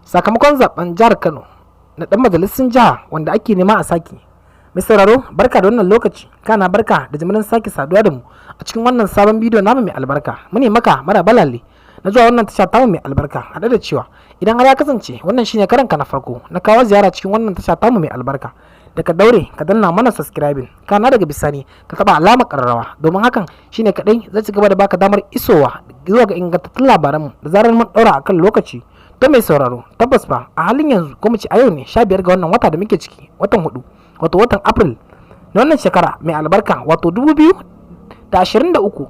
Sakamakon zaben jihar Kano na dan majalisun jiha wanda ake nema a sake. Mai sauraro, barka da wannan lokaci, kana barka da jimirin sake saduwa da mu a cikin wannan sabon bidiyo namu mai albarka. Mune maka mara balale na zuwa wannan tasha tamu mai albarka, haɗe da cewa idan har ya kasance wannan shine karanka na farko na kawo ziyara cikin wannan tasha tamu mai albarka, da ka daure ka danna mana subscribing, kana daga bisani ka taba alamar kararrawa, domin hakan shine kadai zai ci gaba da baka damar isowa zuwa ga ingantattun labaranmu da zarar mun daura akan lokaci. To mai sauraro, tabbas fa a halin yanzu, ko mu ce a yau ne 15 ga wannan wata da muke ciki, watan hudu, wato watan April na wannan shekara mai albarka, wato 2023,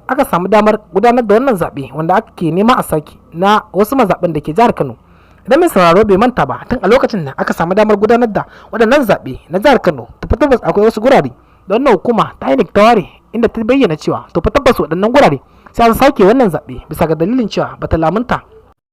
aka samu damar gudanar da wannan zaɓe wanda ake nema a sake na wasu mazaɓen da ke jihar Kano. Idan mai sauraro bai manta ba, tun a lokacin da aka samu damar gudanar da waɗannan zaɓe na jihar Kano, to fa tabbas akwai wasu gurare da wannan hukuma ta INEC ta ware, inda ta bayyana cewa to fa tabbas waɗannan gurare sai an sake wannan zaɓe, bisa ga dalilin cewa bata lamunta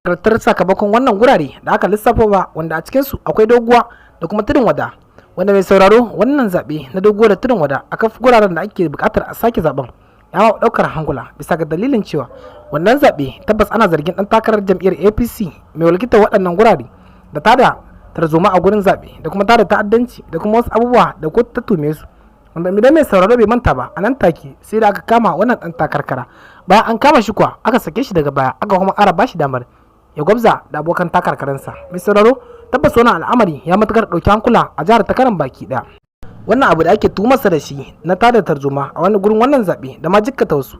nagartar sakamakon wannan gurare da aka lissafo ba, wanda a cikinsu akwai Doguwa da kuma Tudun Wada. Wanda mai sauraro, wannan zaɓe na Doguwa da Tudun Wada a kaf guraren da ake buƙatar a sake zaɓen ya ɗaukar hankula, bisa ga dalilin cewa wannan zaɓe tabbas ana zargin ɗan takarar jam'iyyar APC mai wakiltar waɗannan gurare da tada tarzoma a gurin zaɓe da kuma tada ta'addanci da kuma wasu abubuwa da kotu ta tume su. Wanda idan mai sauraro bai manta ba, a nan take sai da aka kama wannan ɗan takarkara. Bayan an kama shi kuwa, aka sake shi daga baya, aka kuma ƙara bashi damar ya gwabza da abokan takarkarinsa. Mai sauraro, tabbas wannan al'amari ya matukar ɗauki hankula a jihar ta Kanon baki ɗaya. Wannan abu da ake tuhumarsa da shi na tada tarzoma a wani gurin wannan zaɓe da ma jikkata wasu,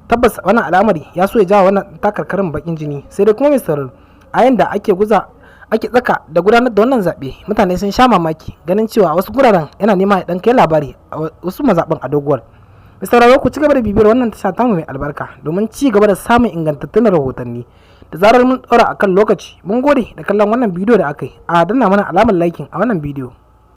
tabbas wannan al'amari ya so ya jawo wannan takarkarin bakin jini. Sai dai kuma mai sauraro, a yanda ake guza ake tsaka da gudanar da wannan zaɓe, mutane sun sha mamaki ganin cewa wasu guraren yana nema ya ɗan kai labari a wasu mazaɓin a Doguwar. Mai sauraro, ku ci gaba da bibiyar wannan tasha tamu mai albarka domin ci gaba da samun ingantattun rahotanni da zarar mun ɗora akan lokaci. Mun gode da kallon wannan bidiyo da aka yi, a danna mana alamar liking a wannan bidiyo.